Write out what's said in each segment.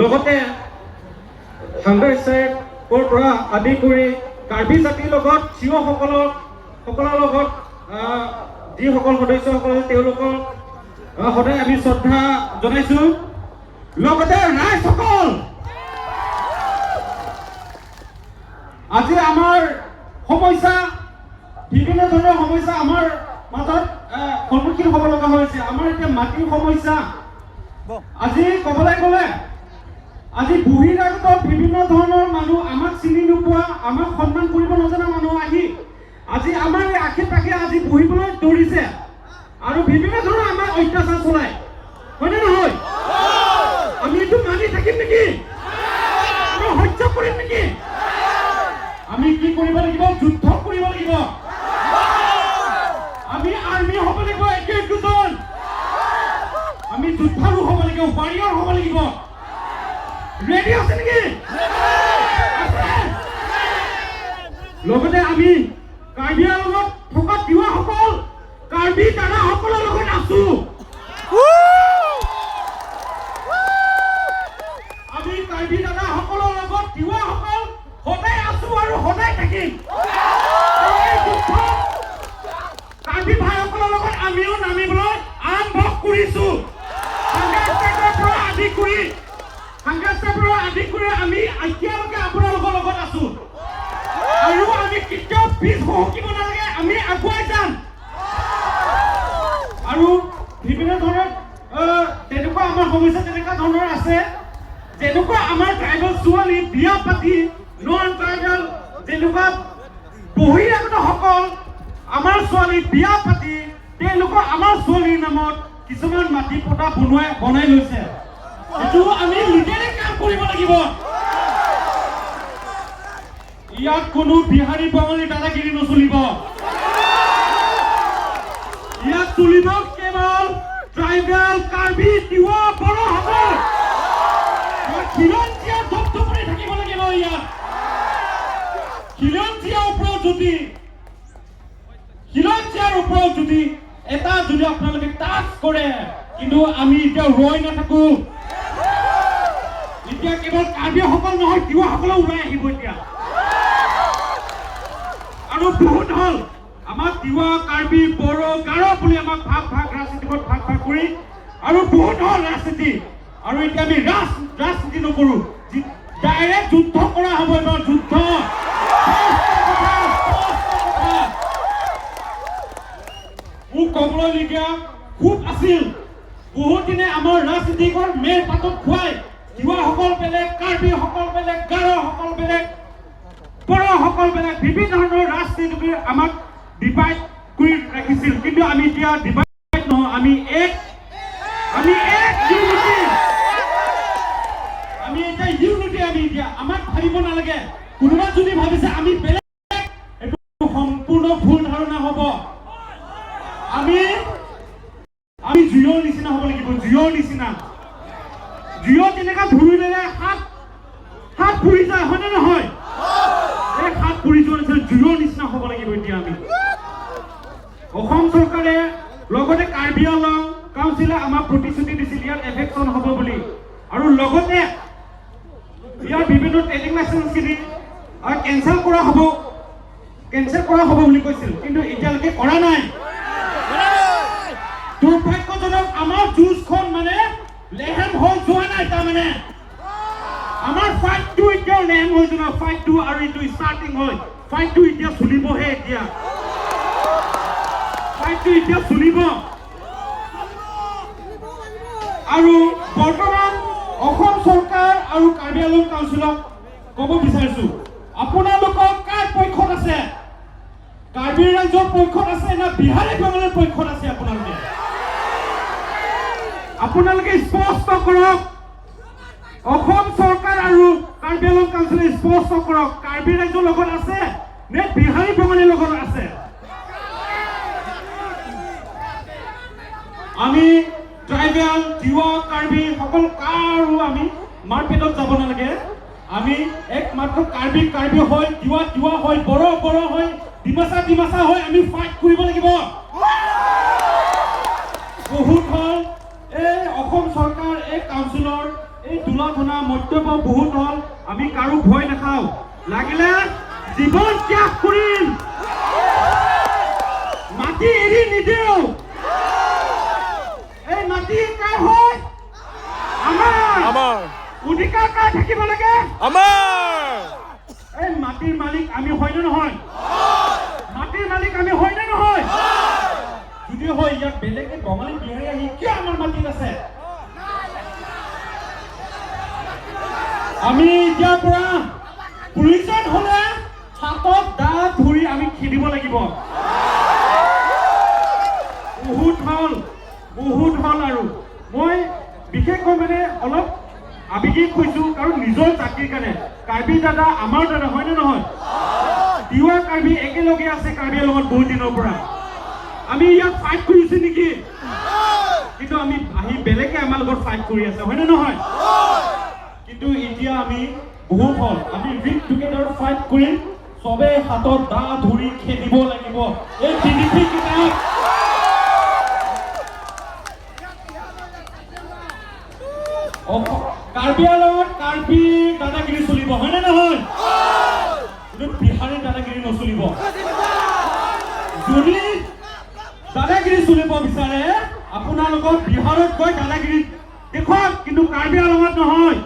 লগতে হাংগাৰ ষ্ট্ৰাইকৰ পৰা আদি কৰি কাৰ্বি জাতিৰ লগত তিৱাসকলৰ সকলৰ লগত যিসকল সদস্যসকল আছে, তেওঁলোকক সদায় আমি শ্ৰদ্ধা জনাইছোঁ। লগতে ৰাইজসকল, আজি আমাৰ সমস্যা, বিভিন্ন ধৰণৰ সমস্যা আমাৰ মাজত সন্মুখীন হ'ব লগা হৈছে। আমাৰ এতিয়া মাটিৰ সমস্যা, আজি ক'বলৈ গ'লে আজি বহিৰাগত বিভিন্ন ধৰণৰ মানুহ, আমাক চিনি নোপোৱা, আমাক সন্মান কৰিব নজনা মানুহ আহি আজি আমাৰ এই আশে পাশে আজি বহিবলৈ ধৰিছে আৰু বিভিন্ন ধৰণৰ আমাক অত্যাচাৰ চলায়, হয়নে নহয়? আমি এইটো মানি থাকিম নেকি? আমি সহ্য কৰিম নেকি? আমি কি কৰিব লাগিব? যুদ্ধ কৰিব লাগিব। আমি আৰ্মি হ'ব লাগিব, একে একোজন আমি যুদ্ধাৰু হ'ব লাগিব, ৱাৰিয়ৰ হ'ব লাগিব। ৰেডি আছে নেকি? আছে। লগতে আমি কাৰ্বি আংলঙত থকা তিৱাসকল কাৰ্বি দাদাসকলৰ লগত আছো। আমি কাৰ্বি দাদাসকলৰ লগত তিৱাসকল সদায় আছো আৰু সদায় থাকিম। আৰু এই যুদ্ধত কাৰ্বি ভাইসকলৰ লগত আমিও নামিবলৈ আৰম্ভ কৰিছো। পৰা আদি কৰি, পৰা আদি কৰি আমি এতিয়ালৈকে আপোনালোকৰ লগত আছো আৰু আমি কেতিয়াও পিছ হুহুকিব নালাগে, আমি আগুৱাই যাম। আৰু বিভিন্ন ধৰণৰ তেনেকুৱা আমাৰ সমস্যা তেনেকুৱা ধৰণৰ আছে, যেনেকুৱা আমাৰ ট্ৰাইবেল ছোৱালী বিয়া পাতি নন ট্ৰাইবেল, যেনেকুৱা বহিৰাগতসকল আমাৰ ছোৱালী বিয়া পাতি তেওঁলোকৰ আমাৰ ছোৱালীৰ নামত কিছুমান মাটি পটা বনাই লৈছে। এইটো আমি লিগেলি কাম কৰিব লাগিব। ইয়াত কোনো বিহাৰী বঙালী দাদাগিৰি নচলিব। ইয়াত চলিব কেৱল ট্ৰাইবেল, কাৰ্বি, তিৱা, বড়োসকল। খিলঞ্জীয়া ধপধপনি থাকিব লাগিব ইয়াত। খিলঞ্জীয়াৰ ওপৰত যদি এটা যদি আপোনালোকে টাচ কৰে, কিন্তু আমি এতিয়া ৰৈ নাথাকো। এতিয়া কেৱল কাৰ্বিসকল নহয়, তিৱাসকলেও ওলাই আহিব এতিয়া। আৰু বহুত হ'ল, আমাক তিৱা, কাৰ্বি, বড়ো, গাৰো বুলি আমাক ভাগ ভাগ ৰাজনীতিত ভাগ ভাগ কৰি আৰু বহুত হ'ল ৰাজনীতি। আৰু এতিয়া আমি ৰাজনীতি নকৰোঁ, ডাইৰেক্ট যুদ্ধ কৰা হ'ব এবাৰ, যুদ্ধ। স্পষ্ট কথা, স্পষ্ট কথা। মোক ক'বলগীয়া খুব আছিল। বহুত দিনে আমাৰ ৰাজনীতিকৰ মেৰ পাতত খুৱাই তিৱাসকল বেলেগ, কাৰ্বিসকল বেলেগ, গাৰোসকল বেলেগ, বড়োসকল বেলেগ, বিভিন্ন ধৰণৰ ৰাজনীতি কৰি আমাক ডিভাইড কৰি ৰাখিছিল। কিন্তু আমি এতিয়া ডিভাইড নহয়, আমি এক, আমি এক ইউনিটি। আমি এতিয়া ইউনিটি। আমি এতিয়া আমাক ভাবিব নালাগে। কোনোবা যদি ভাবিছে আমি বেলেগ, এইটো সম্পূৰ্ণ ভুল ধাৰণা হ'ব। আমি আমি জুইৰ নিচিনা হ'ব লাগিব, জুইৰ নিচিনা। জুইত যেনেকা ধৰিলে হাত হাত পুৰি যায়, হয়নে নহয়? এই হাত পুৰি যোৱা নিচিনা জুইৰ নিচিনা হ'ব লাগিব এতিয়া আমি। অসম চৰকাৰে লগতে কাৰ্বি আংলং কাউন্সিলে আমাক প্ৰতিশ্ৰুতি দিছিল ইয়াত এভিকশ্যন হ'ব বুলি আৰু লগতে ইয়াৰ বিভিন্ন ট্ৰেডিং লাইচেঞ্চখিনি কেঞ্চেল কৰা হ'ব, কেঞ্চেল কৰা হ'ব বুলি কৈছিল। কিন্তু এতিয়ালৈকে কৰা নাই। দুৰ্ভাগ্যজনক, আমাৰ যুঁজখন মানে লেহেম হৈ যোৱা নাই। তাৰমানে আমাৰ ফাইটটো এতিয়াও লেহেম হৈ যোৱা নাই। ফাইটটো আৰু এইটো ষ্টাৰ্টিং হয়, ফাইটটো এতিয়া চলিবহে। এতিয়া ফাইটটো এতিয়া চলিব। আৰু বৰ্তমান অসম চৰকাৰ আৰু কাৰ্বি আংলং কাউন্সিলক ক'ব বিচাৰিছো, আপোনালোকক কাৰ পক্ষত আছে? কাৰ্বি ৰাইজৰ পক্ষত আছে নে বিহাৰী বাঙালীৰ পক্ষত আছে? আপোনালোকে আপোনালোকে স্পষ্ট কৰক। অসম চৰকাৰ আৰু কাৰ্বি আংলং কাউন্সিলে স্পষ্ট কৰক, কাৰ্বি ৰাইজৰ লগত আছে নে বিহাৰী বাঙালীৰ লগত আছে? আমি ট্ৰাইবেল, তিৱা, কাৰ্বি সকল কাৰো আমি মাৰপেটত যাব নালাগে। আমি একমাত্ৰ কাৰ্বি কাৰ্বি হৈ, তিৱা তিৱা হৈ, বড়ো বড়ো হৈ, ডিমাচা ডিমাচা হৈ আমি ফাইট কৰিব লাগিব। বহুত হ'ল। এই অসম চৰকাৰ, এই কাউন্সিলৰ এই তুলা ধূনা মন্তব্য বহুত হ'ল। আমি কাৰো ভয় নাখাওঁ, লাগিলে জীৱন ত্যাগ কৰিম, মাটি এৰি নিদিওঁ। এই মাটি কাৰ হয়? আমাৰ। আমাৰ। অধিকাৰ কাৰ থাকিব লাগে? আমাৰ। এই মাটিৰ মালিক আমি হয়নে নহয়? মাটিৰ মালিক আমি হয়নে নহয়? যদি হয়, ইয়াত বেলেগে বঙালী, বিহাৰী আহি কিয় আমাৰ মাটিত আছে? আমি এতিয়াৰ পৰা প্ৰয়োজন হলে হাতত দা ধৰি আমি খেদিব লাগিব। বহুত হ'ল, বহুত হ'ল। আৰু মই বিশেষকৈ মানে অলপ আৱেগিক হৈছো, কাৰণ নিজৰ জাতিৰ কাৰণে। কাৰ্বি দাদা আমাৰ দাদা, হয়নে নহয়? তিৱা কাৰ্বি একেলগে আছে কাৰ্বি লগত বহুত দিনৰ পৰা। আমি ইয়াত ফাইট কৰিছো নেকি? কিন্তু আমি আহি বেলেগে আমাৰ লগত ফাইট কৰি আছে, হয়নে নহয়? কিন্তু এতিয়া আমি বহুত হ'ল, আমি উইথ টুগেডাৰ ফাইট কৰিম। চবে হাতত দা ধৰি খেদিব লাগিব এই বিদেশী কেইটাক। কাৰ্বি আংলঙত কাৰ্বি দাদাগিৰি চলিব, হয়নে নহয়? কিন্তু বিহাৰীৰ দাদাগিৰি নচলিব। যদি দাদাগিৰি চলিব বিচাৰে, আপোনালোকৰ বিহাৰত গৈ দাদাগিৰি দেখুৱাওক, কিন্তু কাৰ্বি আংলঙত নহয়।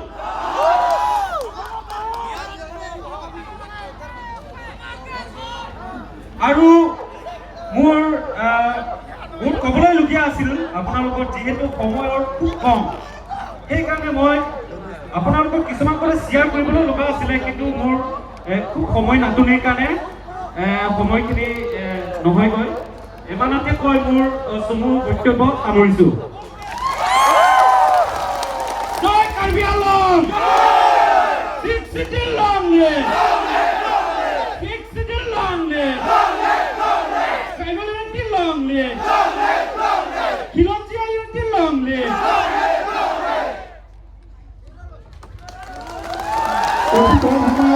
আৰু মোৰ বহুত ক'বলৈ লগীয়া আছিল আপোনালোকৰ, যিহেতু সময়ৰ খুব কম, সেইকাৰণে মই আপোনালোকক কিছুমান কথা শ্বেয়াৰ কৰিবলৈ লগা আছিলে, কিন্তু মোৰ খুব সময় নাটনিৰ কাৰণে সময়খিনি নহয়গৈ। ইমানতে কৈ মোৰ চমু বক্তব্য সামৰিছোঁ। জয় Karbi Anglong! Six city long live! Six city long live! Tribal unity long live! Khilonjiya unity long live! অতি কম সময়ত।